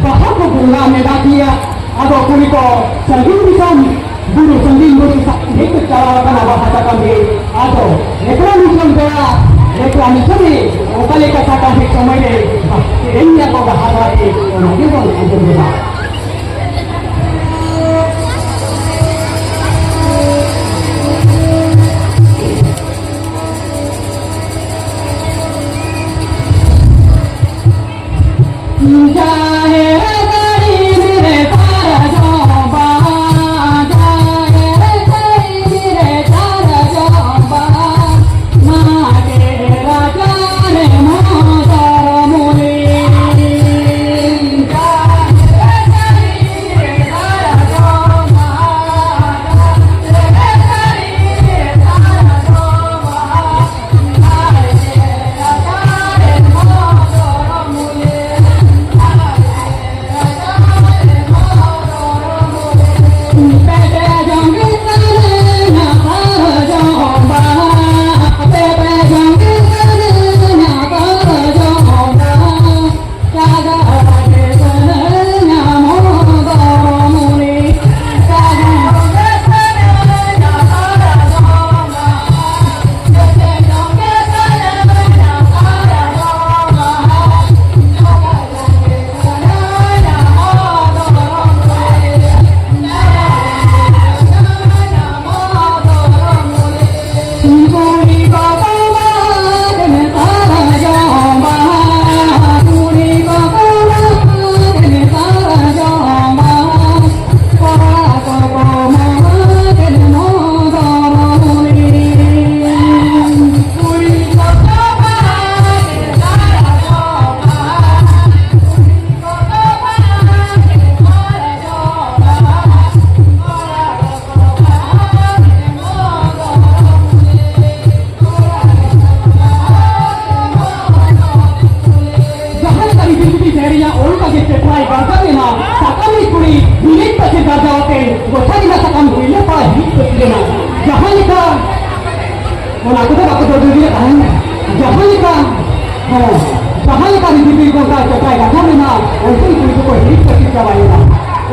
ᱵᱟᱦᱟ ᱠᱚ ᱵᱚᱸᱜᱟ ᱢᱮᱱᱟᱜ ᱜᱮᱭᱟ᱾ ᱟᱫᱚ ᱠᱩᱲᱤ ᱠᱚ ᱥᱟᱺᱜᱤᱧ ᱫᱤᱥᱚᱢ ᱵᱩᱨᱩ ᱥᱟᱺᱜᱤᱧ ᱵᱩᱨᱩ ᱥᱟ-, ᱦᱮᱡ ᱠᱚ ᱪᱟᱞᱟᱣ ᱟᱠᱟᱱᱟ ᱵᱟᱦᱟ ᱥᱟᱠᱟᱢ ᱦᱮᱡ᱾ ᱟᱫᱚ ᱨᱮᱠᱞᱟᱢᱮᱥᱚᱱ ᱫᱚ, ᱨᱮᱠᱞᱟᱢᱮᱥᱚᱱ ᱨᱮ ᱚᱠᱟ ᱞᱮᱠᱟ ᱥᱟᱠᱟᱢ ᱦᱮᱡ ᱥᱚᱢᱚᱭ ᱨᱮ ᱥᱮᱨᱮᱧ ᱜᱮᱭᱟ ᱠᱚ ᱵᱟᱦᱟ ᱵᱟᱦᱟ ᱛᱮ, ᱚᱱᱟ ᱜᱮ ᱵᱚᱱ ᱟᱸᱡᱚᱢ ᱞᱮᱫᱟ᱾ ᱡᱟᱦᱮᱨ ᱜᱟᱹᱲᱤ ᱨᱮ ᱥᱟᱨᱡᱚᱢ ᱵᱟᱦᱟ ᱡᱟᱦᱟᱸ ᱞᱮᱠᱟ ᱨᱤᱵᱤᱲ ᱵᱤᱵᱤᱲ ᱥᱮᱨᱮᱧᱟ, ᱚᱱᱠᱟ ᱜᱮ ᱪᱮᱴᱨᱟᱭ ᱜᱟᱨᱡᱟᱣ ᱮᱱᱟ᱾ ᱥᱟᱠᱟᱢᱤᱡ ᱠᱩᱲᱤ ᱦᱤᱞᱤᱡ ᱯᱟᱹᱥᱤᱨ ᱜᱟᱨᱡᱟᱣ ᱟᱛᱮ ᱜᱚᱪᱷᱟ ᱜᱮᱸᱫᱟᱜ ᱥᱟᱠᱟᱢ ᱦᱩᱭᱞᱮ ᱯᱟᱲᱟ ᱦᱤᱞᱤᱡ ᱯᱟᱹᱥᱤᱨ ᱮᱱᱟ᱾ ᱡᱟᱦᱟᱸ ᱞᱮᱠᱟ ᱚᱱᱟ ᱠᱚᱫᱚ ᱵᱟᱠᱚ ᱫᱚᱨ ᱫᱚᱨ ᱜᱮ ᱛᱟᱦᱮᱱ᱾ ᱡᱟᱦᱟᱸ ᱞᱮᱠᱟ, ᱦᱮᱸ, ᱡᱟᱦᱟᱸ ᱞᱮᱠᱟ ᱨᱤᱵᱤᱲ ᱵᱤᱵᱤᱲ ᱜᱚᱝᱠᱟ ᱪᱮᱴᱨᱟᱭ ᱜᱟᱨᱡᱟᱣ ᱮᱱᱟ, ᱚᱱᱛᱮ ᱠᱩᱲᱤ ᱠᱚᱠᱚ ᱦᱤᱞᱤᱡ ᱯᱟᱹᱥᱤᱨ ᱪᱟᱵᱟᱭᱮᱱᱟ᱾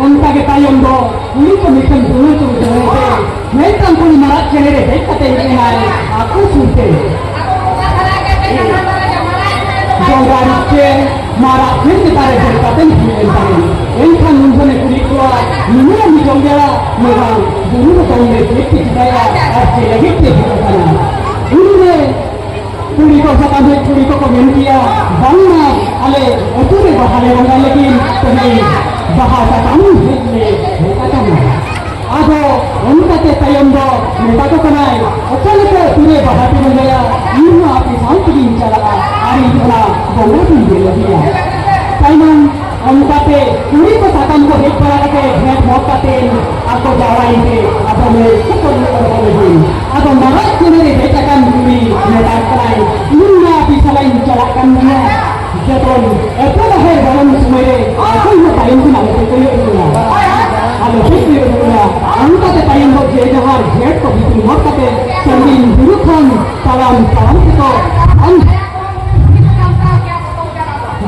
ᱚᱱᱠᱟ ᱜᱮ ᱛᱟᱭᱚᱢ ᱫᱚ ᱠᱩᱲᱤ ᱠᱚ ᱢᱤᱫᱴᱮᱱ ᱫᱩᱞᱟᱹᱲ ᱠᱚ ᱫᱩᱞᱟᱹᱲ ᱛᱮ ᱢᱤᱫᱴᱟᱝ ᱠᱩᱲᱤ ᱢᱟᱨᱟᱜ ᱪᱮᱬᱮ ᱨᱮ ᱫᱮᱡ ᱠᱟᱛᱮ ᱦᱮᱡ ᱮᱱᱟᱭ ᱟᱠᱚ ᱥᱩᱨ ᱛᱮ᱾ ᱡᱚᱸᱰᱨᱟ ᱨᱤᱡ ᱪᱮ ᱢᱟᱨᱟᱜ ᱪᱮᱬᱮ ᱪᱮᱛᱟᱱ ᱨᱮ ᱫᱮᱡ ᱠᱟᱛᱮ ᱦᱮᱡ ᱮᱱ ᱛᱟᱦᱮᱸᱫ᱾ ᱮᱱᱠᱷᱟᱱ ᱩᱱ ᱡᱚᱠᱷᱚᱱᱮ ᱠᱩᱞᱤ ᱠᱚᱣᱟ, "ᱱᱩᱱᱟᱹᱜ ᱮᱢ ᱡᱚᱸᱰᱨᱟ ᱢᱮᱨᱚᱢ ᱵᱩᱨᱩ ᱨᱮ ᱛᱚᱞ ᱞᱮ ᱪᱮᱫ ᱯᱮ ᱪᱤᱠᱟᱹᱭᱟ ᱟᱨ ᱪᱮᱫ ᱞᱟᱹᱜᱤᱫ ᱯᱮ ᱦᱮᱡ ᱟᱠᱟᱱᱟ?" ᱩᱱᱨᱮ ᱠᱩᱲᱤ ᱠᱚ, ᱥᱟᱠᱟᱢ ᱦᱮᱡ ᱠᱩᱲᱤ ᱠᱚᱠᱚ ᱢᱮᱱ ᱠᱮᱭᱟ, "ᱵᱟᱝᱢᱟ ᱟᱞᱮ ᱟᱹᱛᱩ ᱨᱮ ᱵᱟᱦᱟ ᱞᱮ ᱵᱚᱸᱜᱟᱭ ᱞᱟᱹᱜᱤᱫ ᱛᱮᱦᱮᱧ ᱵᱟᱦᱟ ᱥᱟᱠᱟᱢ ᱦᱮᱡ ᱞᱮ ᱦᱮᱡ ᱟᱠᱟᱱᱟ᱾" ᱟᱫᱚ ᱚᱱᱠᱟᱛᱮ ᱛᱟᱭᱚᱢ ᱫᱚ ᱢᱮᱛᱟ ᱠᱚ ᱠᱟᱱᱟᱭ, "ᱚᱠᱟ ᱞᱮᱠᱟ ᱟᱹᱛᱩ ᱨᱮ ᱵᱟᱦᱟ ᱯᱮ ᱵᱚᱸᱜᱟᱭᱟ, ᱤᱧ ᱦᱚᱸ ᱟᱯᱮ ᱥᱟᱶ ᱛᱮᱜᱤᱧ ᱪᱟᱞᱟᱜᱼᱟ ᱟᱨ ᱤᱧ ᱚᱱᱟ ᱵᱚᱸᱜᱟ ᱫᱚᱧ ᱧᱮᱞ ᱟᱹᱜᱩᱭᱟ᱾" ᱛᱟᱭᱱᱚᱢ ᱚᱱᱠᱟᱛᱮ ᱠᱩᱲᱤ ᱠᱚ ᱥᱟᱠᱟᱢ ᱠᱚ ᱦᱮᱡ ᱵᱟᱲᱟ ᱠᱟᱛᱮ ᱜᱷᱮᱸᱴ ᱢᱚᱜ ᱠᱟᱛᱮ ᱟᱠᱚ ᱡᱟᱣᱨᱟᱭᱮᱱ ᱛᱮ ᱟᱫᱚ ᱞᱮ ᱠᱚ ᱠᱚ ᱞᱮ ᱠᱚ ᱞᱮ ᱦᱩᱭ᱾ ᱟᱫᱚ ᱢᱟᱨᱟᱜ ᱪᱮᱬᱮ ᱨᱮ ᱫᱮᱡ ᱟᱠᱟᱱ ᱠᱩᱲᱤ ᱢᱮᱛᱟᱭ ᱠᱟᱱᱟᱭ, "ᱤᱧ ᱢᱟ ᱟᱯᱮ ᱥᱟᱞᱟᱜ ᱤᱧ ᱪᱟᱞᱟᱜ ᱠᱟᱱ ᱜᱮᱭᱟ, ᱡᱚᱛᱚᱱ ᱮᱛᱚ ᱵᱟᱦᱮᱨ ᱵᱚᱞᱚᱱ ᱥᱚᱢᱚᱭ ᱨᱮ ᱚᱠᱚᱭ ᱦᱚᱸ ᱛᱟᱭᱚᱢ ᱠᱷᱚᱱ ᱟᱞᱚ ᱯᱮ ᱠᱚᱭᱚᱜ ᱤᱧᱟ, ᱟᱞᱚ ᱯᱮ ᱠᱚᱭᱚᱜ ᱤᱧᱟ᱾" ᱚᱱᱠᱟᱛᱮ ᱛᱟᱭᱚᱢ ᱫᱚ ᱡᱮ ᱡᱟᱦᱟᱨ ᱜᱷᱮᱸᱴ ᱠᱚ ᱵᱷᱤᱛᱤᱨ ᱢᱚᱜ ᱠᱟᱛᱮ ᱥᱟᱺᱜᱤᱧ ᱵᱩᱨᱩ ᱠᱷᱚᱱ ᱛᱟᱲᱟᱢ ᱛᱟᱲᱟᱢ ᱛᱮᱠᱚ ᱟᱢ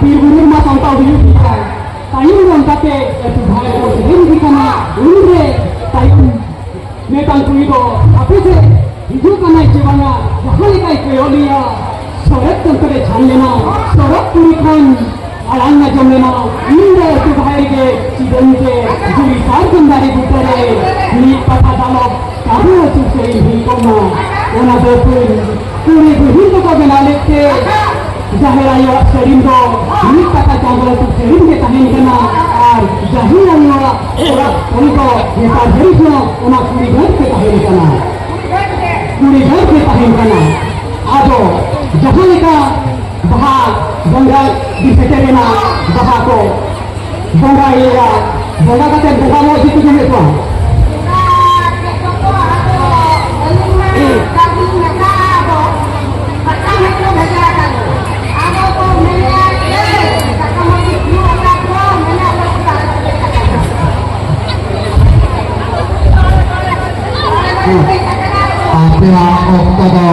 ᱵᱤᱨ ᱵᱩᱨᱩ ᱨᱮᱢᱟ ᱥᱟᱢᱴᱟᱣ ᱦᱩᱭᱩᱜ ᱜᱮᱭᱟ᱾ ᱛᱟᱭᱚᱢ ᱨᱮ ᱚᱱᱠᱟᱛᱮ ᱟᱹᱛᱩ ᱵᱷᱟᱭ ᱠᱚ ᱥᱮᱨᱮᱧ ᱤᱫᱤ ᱠᱟᱱᱟ᱾ ᱩᱱᱨᱮ ᱛᱟᱭᱚᱢ ᱢᱤᱫᱴᱟᱝ ᱠᱩᱲᱤ ᱫᱚ ᱦᱟᱯᱮ ᱥᱮ ᱦᱤᱡᱩᱜ ᱠᱟᱱᱟᱭ ᱪᱮ ᱵᱟᱝᱟ, ᱡᱟᱦᱟᱸ ᱞᱮᱠᱟᱭ ᱠᱚᱭᱚᱜ ᱞᱮᱭᱟ, ᱥᱚᱲᱚᱠ ᱚᱱᱛᱮ ᱨᱮ ᱡᱷᱟᱱ ᱞᱮᱱᱟ᱾ ᱥᱚᱲᱚᱠ ᱠᱩᱲᱤ ᱠᱷᱚᱱ ᱟᱲᱟᱝ ᱟᱸᱡᱚᱢ ᱞᱮᱱᱟ, ᱩᱱᱨᱮ ᱟᱹᱛᱩ ᱵᱷᱟᱭ ᱨᱮᱜᱮ ᱪᱤᱫᱟᱹᱱ ᱛᱮ ᱡᱩᱨᱤ ᱥᱟᱨᱡᱚᱢ ᱫᱟᱨᱮ ᱵᱩᱴᱟᱹ ᱨᱮ ᱢᱤᱫ ᱯᱟᱴᱟ ᱫᱟᱞᱚᱵ ᱠᱟᱹᱦᱩ ᱟᱹᱪᱩᱨ ᱥᱮᱨᱮᱧ ᱦᱩᱭ ᱠᱚᱜ ᱢᱟ᱾ ᱚᱱᱟ ᱫᱚ ᱠᱩᱲᱤ ᱠᱩᱲᱤ ᱵᱩᱦᱤᱱ ᱠᱚᱠᱚ ᱵᱮᱱᱟᱣ ᱞᱮᱫ ᱛᱮ ᱡᱟᱦᱮᱨ ᱟᱭᱳᱣᱟᱜ ᱥᱟᱹᱲᱤᱢ ᱫᱚ ᱢᱤᱫ ᱯᱟᱴᱟ ᱪᱟᱸᱫᱚ ᱟᱹᱪᱩᱨ ᱥᱟᱹᱲᱤᱢ ᱜᱮ ᱛᱟᱦᱮᱱ ᱠᱟᱱᱟ᱾ ᱟᱨ ᱡᱟᱦᱮᱨ ᱟᱭᱳᱣᱟᱜ ᱚᱲᱟᱜ ᱩᱱᱤ ᱫᱚ ᱱᱮᱛᱟᱨ ᱫᱷᱟᱹᱨᱤᱡ ᱦᱚᱸ ᱚᱱᱟ ᱠᱩᱲᱤ ᱜᱷᱟᱴ ᱜᱮ ᱛᱟᱦᱮᱱ ᱠᱟᱱᱟ, ᱠᱩᱲᱤ ᱜᱷᱟᱴ ᱜᱮ ᱛᱟᱦᱮᱱ ᱠᱟᱱᱟ᱾ ᱟᱫᱚ ᱡᱟᱦᱟᱸ ᱞᱮᱠᱟ ᱵᱟᱦᱟ ᱵᱚᱸᱜᱟ ᱜᱮ ᱥᱮᱴᱮᱨᱮᱱᱟ, ᱵᱟᱦᱟ ᱠᱚ ᱵᱚᱸᱜᱟᱭᱮᱭᱟ, ᱵᱚᱸᱜᱟ ᱠᱟᱛᱮ ᱵᱚᱸᱜᱟ ᱢᱚᱡᱽ ᱜᱮᱠᱚ ᱡᱚᱢᱮᱫ ᱠᱚᱣᱟ᱾ ᱟᱯᱮᱭᱟᱜ ᱚᱠᱛᱚ ᱫᱚ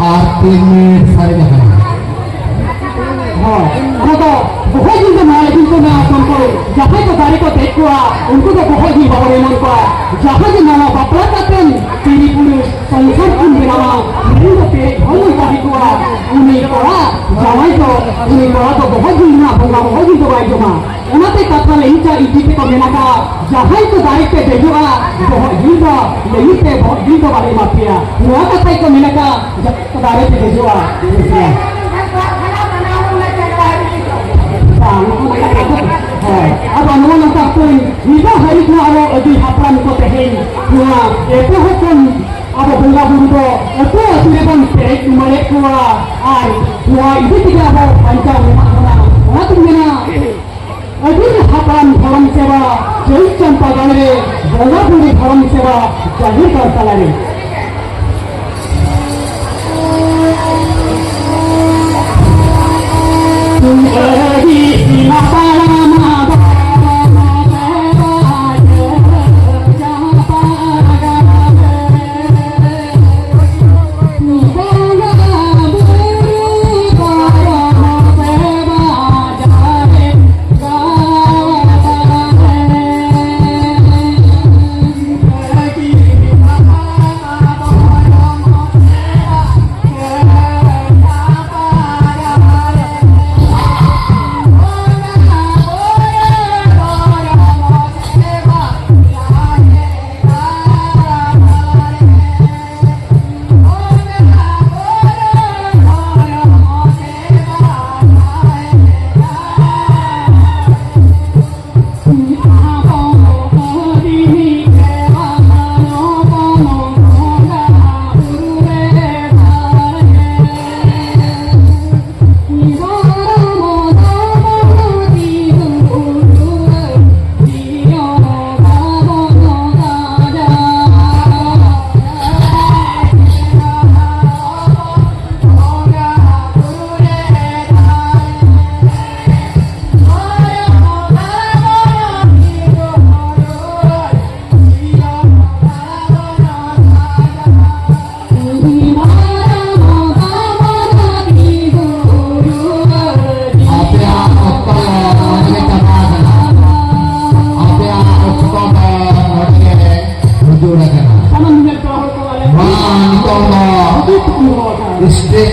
ᱟᱨ ᱛᱤᱱ ᱢᱤᱱᱤᱴ ᱥᱟᱨᱮᱡ ᱟᱠᱟᱱᱟ᱾ ᱦᱳᱭ, ᱚᱱᱟ ᱫᱚ ᱵᱚᱦᱚᱜ ᱡᱤᱞ ᱫᱚ ᱱᱚᱣᱟ ᱞᱟᱹᱜᱤᱫ ᱠᱚ ᱢᱮᱱᱟ, ᱥᱚᱢᱯᱚᱭ, ᱡᱟᱦᱟᱸᱭ ᱠᱚ ᱫᱟᱨᱮ ᱠᱚ ᱫᱮᱡ ᱠᱚᱣᱟ, ᱩᱱᱠᱩ ᱫᱚ ᱵᱚᱦᱚᱜ ᱡᱤᱞ ᱵᱟᱵᱚᱱ ᱮᱢᱟᱱ ᱠᱚᱣᱟ᱾ ᱡᱟᱦᱟᱸᱭ ᱜᱮ ᱱᱟᱣᱟ ᱵᱟᱯᱞᱟ ᱠᱟᱛᱮᱱ ᱛᱤᱨᱤ ᱯᱩᱨᱩᱥ ᱥᱚᱝᱥᱟᱨ ᱠᱤᱱ ᱵᱮᱱᱟᱣᱟ, ᱩᱱᱤ ᱫᱚ ᱯᱮᱨᱮᱡ ᱦᱚᱲᱢᱚᱭ ᱛᱟᱦᱮᱸ ᱠᱚᱣᱟ᱾ ᱩᱱᱤ ᱠᱚᱲᱟ ᱡᱟᱶᱟᱭ ᱫᱚ, ᱩᱱᱤ ᱠᱚᱲᱟ ᱫᱚ ᱵᱚᱦᱚᱜ ᱡᱤᱞ ᱨᱮᱱᱟᱜ ᱵᱚᱸᱜᱟ ᱵᱚᱦᱚᱜ ᱡᱤᱞ ᱫᱚ ᱵᱟᱭ ᱡᱚᱢᱟ᱾ ᱚᱱᱟᱛᱮ ᱠᱟᱛᱷᱟ ᱞᱟᱹᱭ ᱪᱟ ᱤᱫᱤ ᱛᱮᱠᱚ ᱢᱮᱱ ᱟᱠᱟᱫ, ᱡᱟᱦᱟᱸᱭ ᱠᱚ ᱫᱟᱨᱮ ᱯᱮ ᱫᱮᱡᱚᱜᱼᱟ, ᱵᱚᱦᱚᱜ ᱡᱤᱞ ᱫᱚ ᱞᱟᱹᱭ ᱛᱮ ᱵᱚᱦᱚᱜ ᱡᱤᱞ ᱫᱚ ᱵᱟᱞᱮ ᱮᱢᱟ ᱯᱮᱭᱟ᱾ ᱱᱚᱣᱟ ᱠᱟᱛᱷᱟ ᱜᱮᱠᱚ ᱢᱮᱱ ᱟᱠᱟᱫ, ᱡᱟᱦᱟᱸᱭ ᱠᱚ ᱫᱟᱨᱮ ᱯᱮ ᱫᱮᱡᱚᱜᱼᱟ᱾ ᱵᱟᱝ, ᱦᱳᱭ᱾ ᱟᱫᱚ ᱱᱚᱣᱟ ᱱᱚᱝᱠᱟ ᱠᱚ ᱱᱤᱭᱟᱹ ᱦᱟᱹᱨᱤᱡ ᱦᱚᱸ ᱟᱨᱚ ᱟᱹᱰᱤ ᱦᱟᱯᱲᱟᱢ ᱠᱚ ᱛᱮᱦᱮᱧ ᱱᱚᱣᱟ ᱮᱛᱚᱦᱚᱵ ᱠᱷᱚᱱ ᱟᱵᱚ ᱵᱚᱸᱜᱟ ᱵᱩᱨᱩ ᱫᱚ ᱟᱹᱛᱩ ᱟᱹᱛᱩ ᱨᱮᱵᱚᱱ ᱯᱮᱨᱮᱡ ᱩᱢᱟᱹᱲᱮᱫ ᱠᱚᱣᱟ᱾ ᱟᱨ ᱱᱚᱣᱟ ᱤᱫᱤ ᱛᱮᱜᱮ ᱟᱵᱚ ᱵᱟᱧᱪᱟᱣ ᱢᱮᱱᱟᱜ ᱵᱚᱱᱟ᱾ ᱚᱱᱟᱛᱤᱧ ᱢᱮᱱᱟ, ᱟᱹᱜᱤᱞ ᱦᱟᱯᱲᱟᱢ ᱫᱷᱚᱨᱚᱢ ᱥᱮᱵᱟ, ᱪᱟᱹᱭ ᱪᱟᱢᱯᱟ ᱜᱟᱲ ᱨᱮ ᱵᱚᱸᱜᱟ ᱵᱩᱨᱩ ᱫᱷᱚᱨᱚᱢ ᱥᱮᱵᱟ, ᱡᱟᱦᱮᱨ ᱜᱟᱲ ᱛᱟᱞᱟᱨᱮ᱾ ᱢᱟ ᱱᱤᱛᱚᱝ ᱫᱚ ᱥᱴᱮᱡ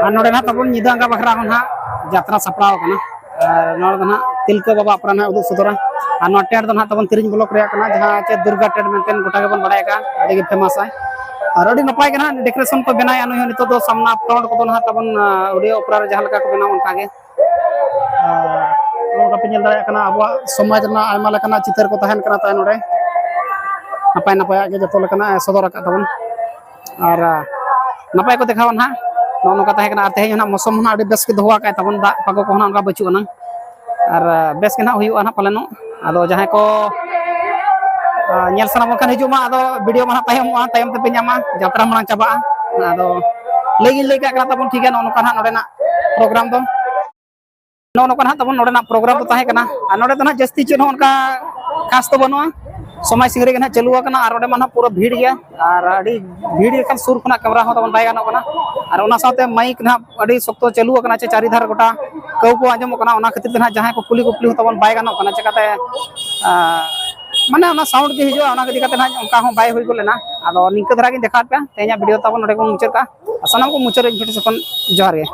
ᱟᱨ ᱱᱚᱰᱮ ᱱᱟᱦᱟᱜ ᱛᱟᱵᱚᱱ ᱧᱤᱫᱟᱹ ᱟᱸᱜᱟ ᱵᱟᱠᱷᱨᱟ ᱦᱚᱸ ᱱᱟᱦᱟᱜ ᱡᱟᱛᱨᱟ ᱥᱟᱯᱲᱟᱣ ᱟᱠᱟᱱᱟ᱾ ᱟᱨ ᱱᱚᱰᱮ ᱫᱚ ᱱᱟᱦᱟᱜ ᱛᱤᱞᱠᱟᱹ ᱵᱟᱵᱟ ᱚᱯᱮᱨᱟ ᱱᱟᱦᱟᱜ ᱩᱫᱩᱜ ᱥᱚᱫᱚᱨᱟ᱾ ᱟᱨ ᱱᱚᱣᱟ ᱴᱮᱱᱴ ᱫᱚ ᱱᱟᱦᱟᱜ ᱛᱟᱵᱚᱱ ᱛᱤᱨᱤᱧ ᱵᱞᱚᱠ ᱨᱮᱭᱟᱜ ᱠᱟᱱᱟ, ᱡᱟᱦᱟᱸ ᱪᱮ ᱫᱩᱨᱜᱟ ᱴᱮᱱᱴ ᱢᱮᱱᱛᱮ ᱜᱚᱴᱟ ᱜᱮᱵᱚᱱ ᱵᱟᱲᱟᱭ ᱠᱟᱜᱼᱟ, ᱟᱹᱰᱤ ᱜᱮ ᱯᱷᱮᱢᱟᱥᱟ᱾ ᱟᱨ ᱟᱹᱰᱤ ᱱᱟᱯᱟᱭ ᱜᱮ ᱱᱟᱦᱟᱜ ᱰᱮᱠᱳᱨᱮᱥᱚᱱ ᱠᱚ ᱵᱮᱱᱟᱣᱮᱫᱼᱟ ᱱᱩᱭ ᱦᱚᱸ᱾ ᱱᱤᱛᱚᱜ ᱫᱚ ᱥᱟᱢᱱᱟ ᱯᱷᱨᱚᱱᱴ ᱠᱚᱫᱚ ᱱᱟᱦᱟᱜ ᱛᱟᱵᱚᱱ, ᱟᱸ, ᱩᱰᱤᱭᱟ ᱚᱯᱮᱨᱟ ᱨᱮ ᱡᱟᱦᱟᱸ ᱞᱮᱠᱟ ᱠᱚ ᱵᱮᱱᱟᱣᱟ ᱚᱱᱠᱟ ᱜᱮ᱾ ᱟᱨ ᱱᱚᱜᱼᱚ ᱱᱚᱝᱠᱟ ᱯᱮ ᱧᱮᱞ ᱫᱟᱲᱮᱭᱟᱜ ᱠᱟᱱᱟ, ᱟᱵᱚᱣᱟᱜ ᱥᱚᱢᱟᱡᱽ ᱨᱮᱱᱟᱜ ᱟᱭᱢᱟ ᱞᱮᱠᱟᱱᱟᱜ ᱪᱤᱛᱟᱹᱨ ᱠᱚ ᱛᱟᱦᱮᱱ ᱠᱟᱱᱟ ᱛᱟᱭ ᱱᱚᱰᱮ᱾ ᱱᱟᱯᱟᱭ ᱱᱟᱯᱟᱭᱟᱜ ᱜᱮ ᱡᱚᱛᱚ ᱞᱮᱠᱟᱱᱟᱜ ᱮ ᱥᱚᱫᱚᱨ ᱟᱠᱟᱫ ᱛᱟᱵᱚᱱ᱾ ᱟᱨ, ᱟ, ᱱᱟᱯᱟᱭ ᱠᱚ ᱫᱮᱠᱷᱟᱣᱟ ᱱᱟᱦᱟᱜ᱾ ᱱᱚᱜᱼᱚ ᱱᱚᱝᱠᱟ ᱛᱟᱦᱮᱸ ᱠᱟᱱᱟ᱾ ᱟᱨ ᱛᱮᱦᱮᱧ ᱦᱚᱸ ᱱᱟᱦᱟᱜ ᱢᱳᱥᱚᱢ ᱦᱚᱸ ᱱᱟᱦᱟᱜ ᱟᱹᱰᱤ ᱵᱮᱥ ᱜᱮ ᱫᱚᱦᱚ ᱟᱠᱟᱫ ᱛᱟᱵᱚᱱ, ᱫᱟᱜ ᱯᱷᱟᱸᱠᱚ ᱠᱚᱦᱚᱸ ᱱᱟᱦᱟᱜ ᱚᱱᱠᱟ ᱵᱟᱹᱪᱩᱜ ᱟᱱᱟᱝ᱾ ᱟᱨ, ᱟ, ᱵᱮᱥ ᱜᱮ ᱱᱟᱦᱟᱜ ᱦᱩᱭᱩᱜᱼᱟ ᱱᱟᱦᱟᱜ ᱯᱟᱞᱮᱱᱚᱜ᱾ ᱟᱫᱚ ᱡᱟᱦᱟᱸᱭ ᱠᱚ, ᱟ, ᱧᱮᱞ ᱥᱟᱱᱟ ᱵᱚᱱ ᱠᱷᱟᱱ ᱦᱤᱡᱩᱜ ᱢᱟ, ᱟᱫᱚ ᱵᱷᱤᱰᱤᱭᱳ ᱢᱟ ᱱᱟᱦᱟᱜ ᱛᱟᱭᱚᱢᱚᱜᱼᱟ, ᱛᱟᱭᱚᱢ ᱛᱮᱯᱮ ᱧᱟᱢᱟ, ᱡᱟᱛᱨᱟ ᱢᱟᱲᱟᱝ ᱪᱟᱵᱟᱜᱼᱟ᱾ ᱟᱫᱚ ᱞᱟᱹᱭ ᱜᱤᱧ ᱞᱟᱹᱭ ᱠᱟᱜ ᱠᱟᱱᱟ ᱛᱟᱵᱚᱱ, ᱴᱷᱤᱠ ᱜᱮᱭᱟ, ᱱᱚᱜᱼᱚ ᱱᱚᱝᱠᱟ ᱱᱟᱦᱟᱜ ᱱᱚᱰᱮᱱᱟᱜ ᱯᱨᱳᱜᱨᱟᱢ ᱫᱚ, ᱱᱚᱜᱼᱚ ᱱᱚᱝᱠᱟ ᱱᱟᱦᱟᱜ ᱛᱟᱵᱚᱱ ᱱᱚᱰᱮᱱᱟᱜ ᱯᱨᱳᱜᱨᱟᱢ ᱫᱚ ᱛᱟᱦᱮᱸ ᱠᱟᱱᱟ᱾ ᱟᱨ ᱱᱚᱰᱮ ᱫᱚ ᱱᱟᱦᱟᱜ ᱡᱟᱹᱥᱛᱤ ᱪᱮᱫ ᱦᱚᱸ ᱚᱱᱠᱟ ᱠᱷᱟᱥ ᱫᱚ ᱵᱟᱹᱱᱩᱜᱼᱟ, ᱥᱚᱢᱚᱭ ᱥᱤᱸᱜᱟᱹᱲ ᱜᱮ ᱱᱟᱦᱟᱜ ᱪᱟᱹᱞᱩ ᱟᱠᱟᱱᱟ᱾ ᱟᱨ ᱚᱸᱰᱮ ᱢᱟ ᱱᱟᱦᱟᱜ ᱯᱩᱨᱟᱹ ᱵᱷᱤᱲ ᱜᱮᱭᱟ, ᱟᱨ ᱟᱹᱰᱤ ᱵᱷᱤᱲ ᱜᱮᱠᱷᱟᱱ ᱥᱩᱨ ᱠᱷᱚᱱᱟᱜ ᱠᱮᱢᱮᱨᱟ ᱦᱚᱸ ᱛᱟᱵᱚᱱ ᱵᱟᱭ ᱜᱟᱱᱚᱜ ᱠᱟᱱᱟ᱾ ᱟᱨ ᱚᱱᱟ ᱥᱟᱶᱛᱮ ᱢᱟᱭᱤᱠ ᱱᱟᱦᱟᱜ ᱟᱹᱰᱤ ᱥᱚᱠᱛᱚ ᱪᱟᱹᱞᱩ ᱟᱠᱟᱱᱟ, ᱪᱮ ᱪᱟᱹᱨᱤ ᱫᱷᱟᱨᱮ ᱜᱚᱴᱟ ᱠᱟᱹᱣ ᱠᱚ ᱟᱸᱡᱚᱢᱚᱜ ᱠᱟᱱᱟ᱾ ᱚᱱᱟ ᱠᱷᱟᱹᱛᱤᱨ ᱛᱮ ᱱᱟᱦᱟᱜ ᱡᱟᱦᱟᱸᱭ ᱠᱚ ᱠᱩᱞᱤ ᱠᱩᱯᱞᱤ ᱦᱚᱸ ᱛᱟᱵᱚᱱ ᱵᱟᱭ ᱜᱟᱱᱚᱜ ᱠᱟᱱᱟ, ᱪᱮᱠᱟᱛᱮ ᱟᱸ, ᱢᱟᱱᱮ ᱚᱱᱟ ᱥᱟᱣᱩᱱᱰ ᱜᱮ ᱦᱤᱡᱩᱜᱼᱟ, ᱚᱱᱟ ᱤᱫᱤ ᱠᱟᱛᱮ ᱱᱟᱦᱟᱜ ᱚᱱᱠᱟ ᱦᱚᱸ ᱵᱟᱭ ᱦᱩᱭ ᱜᱚᱫ ᱞᱮᱱᱟ᱾ ᱟᱫᱚ ᱱᱤᱝᱠᱟᱹ ᱫᱷᱟᱨᱟ ᱜᱤᱧ ᱫᱮᱠᱷᱟᱣᱟᱫ ᱯᱮᱭᱟ, ᱛᱮᱦᱮᱧᱟᱜ ᱵᱷᱤᱰᱤᱭᱳ ᱛᱟᱵᱚᱱ ᱱᱚᱰᱮ ᱜᱮᱵᱚᱱ ᱢᱩᱪᱟᱹᱫ ᱠᱟᱜᱼᱟ᱾ ᱟᱨ ᱥᱟᱱᱟᱢ ᱠᱚ ᱢᱩᱪᱟᱹᱫ ᱨᱮ ᱤᱧ ᱴᱷᱮᱱ ᱠᱷᱚᱱ ᱡᱚᱦᱟᱨ ᱜᱮ᱾